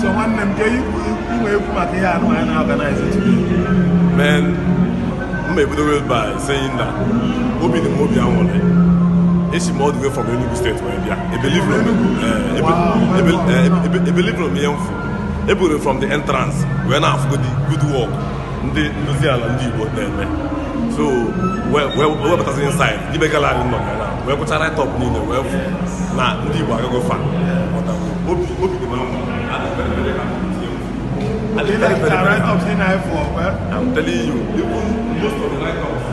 So nwanne m, ke inwe ekwu maka ihe anụ anyị na-organize today? Man, m ebidogo by saying that obi dị m obi aṅụrị. Esi m all the way from Enugu State wee bịa. Ebelieve m ihe mfu eburu from the entrance wee na-afụgo the good work ndị ndozi ala ndị Igbo na-eme. So wee webatazi inside n'ime gallery nọ ya na wee kwụcha write up niile wee fụ na ndị Igbo agago fa. Obi dị m aṅụrị. I'm very, very happy with ihe mfu. I'm very, very, very happy. I'm telling you, even most of the write-ups,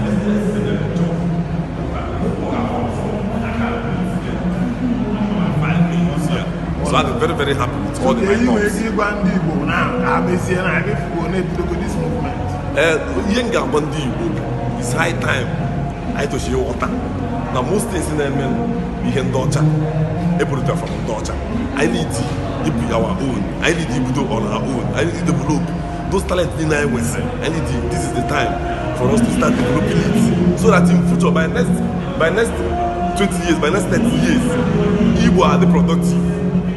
so I'm very, very happy with all the write-ups. Ihe m ga-agwa ndị Igbo, it's high time anyị tochiri ghọta na most things na-eme ihe ndị ọcha eburuta from ndị ọcha. I need to be our own. I need to build on our own. I need to develop those talents niile anyị nwesịrị. I need to, this is the time for us to start developing it so that in future, by next 20 years, by next 30 years, Igbo are the productive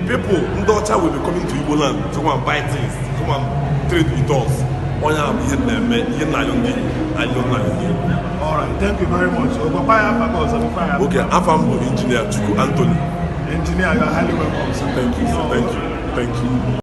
people. Ndị ọcha will be coming to Igbo land to come and buy things, to come and trade with us. Onye a bụ ihe na-eme ihe na-ayọ ndị ayọ na-ayọ ndị Igbo. All right, thank you very much. Ogwakwa ya afa gị ọzọ before I Okay, afa m bụ Engineer Chukwu Anthony. Engineer, you are highly welcome, sir. Thank you, sir. Thank you. Thank you.